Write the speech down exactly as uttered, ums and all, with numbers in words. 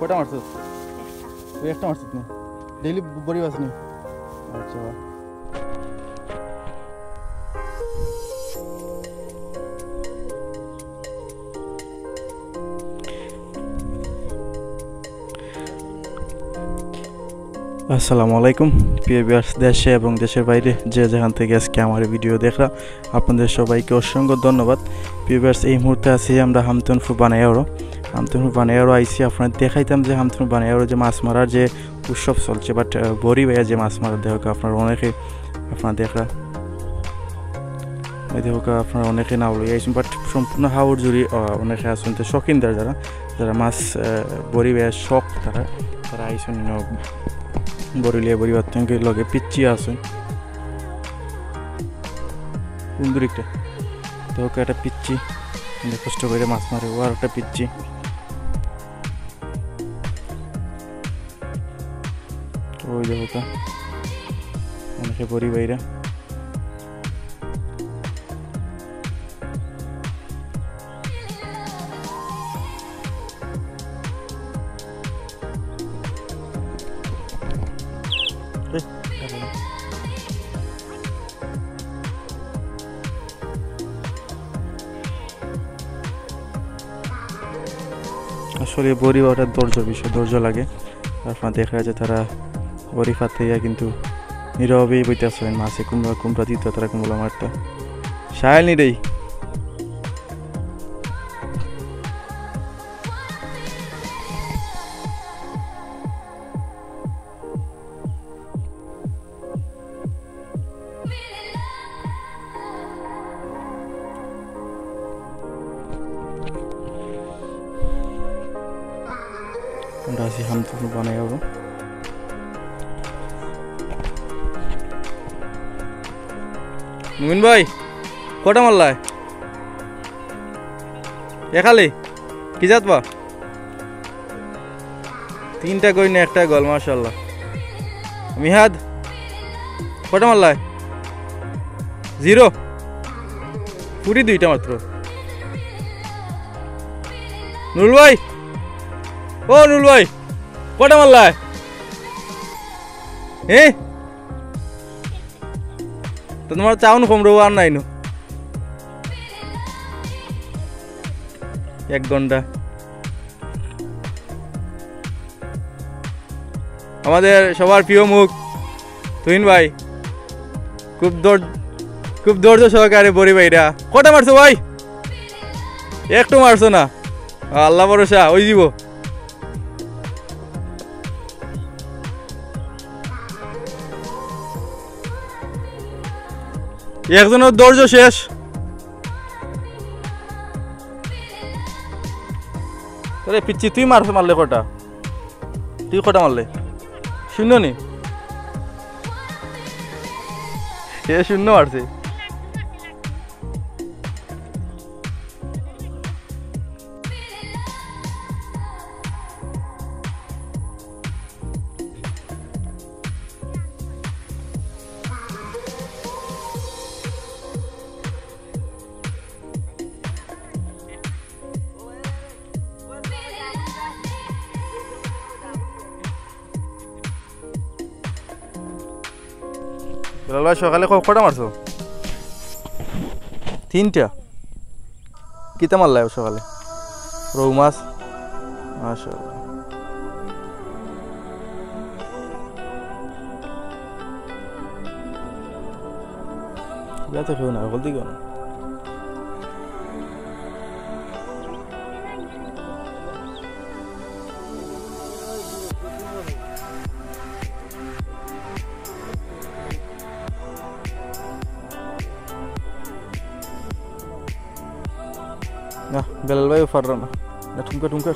কয়টা মারছস? তুই একটা মারছস নি? ডেইলি বড়ি বাস নি? আচ্ছা। আসসালামু আলাইকুম। প্রিয় ভিউয়ার্স, দেশে এবং দেশের বাইরে যে যেখান থেকে আজকে আমার এই ভিডিও দেখরা, আপনাদের সবাইকে অসংখ্য ধন্যবাদ। প্রিয় ভিউয়ার্স, এই মুহূর্তে আছি আমরা হামতনফু বানাইয়ারো। হামতনফু বানাইয়ারো আইছি, আপনারা দেখাইতাম যে হামতনফু বানাইয়ারো যে মাছ মারার যে উৎসব চলছে, বাট বড়ি বাইয়া যে মাছ মারার, দেখো আপনারা অনেকে, আপনারা দেখরা, এই দেখো আপনারা অনেকে নাও লই আইছেন, বাট সম্পূর্ণ হাওর জুড়ি অনেকে আছেন তো শৌখিনদার যারা, যারা মাছ বড়ি বাইয়া শখ তারা, তারা আইছেন। বড়ি লিয়া বড়ি বাত্তঙ্গের লগে পিচ্ছি আছে। সুন্দর একটা। তো ওকে একটা পিচ্ছি। কষ্ট করে মাছ মারে। ও আর একটা পিচ্ছি। ওই দেখো তো। অনেকে বড়ি বাইরা। আসলে বড়ি ওটা ধৈর্য বিষয়, ধৈর্য লাগে। আপনারা দেখা যায় তারা বড়ি ফাতে ইয়া কিন্তু নীরবেই বইতে আসলেন মাছে কুমড়া কুমড়া দিত তারা কুমড়া মারটা সাহেল নি রেই। আমরা আছি হামতনফু বানাইয়ারো। মুমিন ভাই, কটা মারলায়? একালে? কি জাত বা? তিনটা কই না, একটা গোল, মাশাআল্লাহ। মিহাদ, কটা মারলায়? জিরো। পুরি দুইটা মাত্র। নুরুল ভাই, ও নুরুল ভাই, কটা মারলায়? হ্যাঁ, তো তোমার চাউন কম রো আর নাই নু। এক ঘন্টা। আমাদের সবার প্রিয় মুখ তুহিন ভাই, খুব ধৈর-, খুব ধৈর্য সহকারে বড়ি বাইরা। কটা মারছো ভাই? একটু মারছো না? আল্লাহ ভরসা, ওই দিব। একজনের ধৈর্য শেষ। আরে পিচ্ছি, তুই মার, মারলে কটা? তুই কটা মারলে? শূন্য নি? সে শূন্য মারছে। বেলাল ভাই, সকালে ক-, কটা মারছো? তিনটা। কিতা মারলায় সকালে? রৌ মাছ। মাশাআল্লাহ। ইয়া তো কেউ না, হকল দিকে না। না, বেলাল ভাইও পাররা না। না, ঠুমকা, ঠুমকা।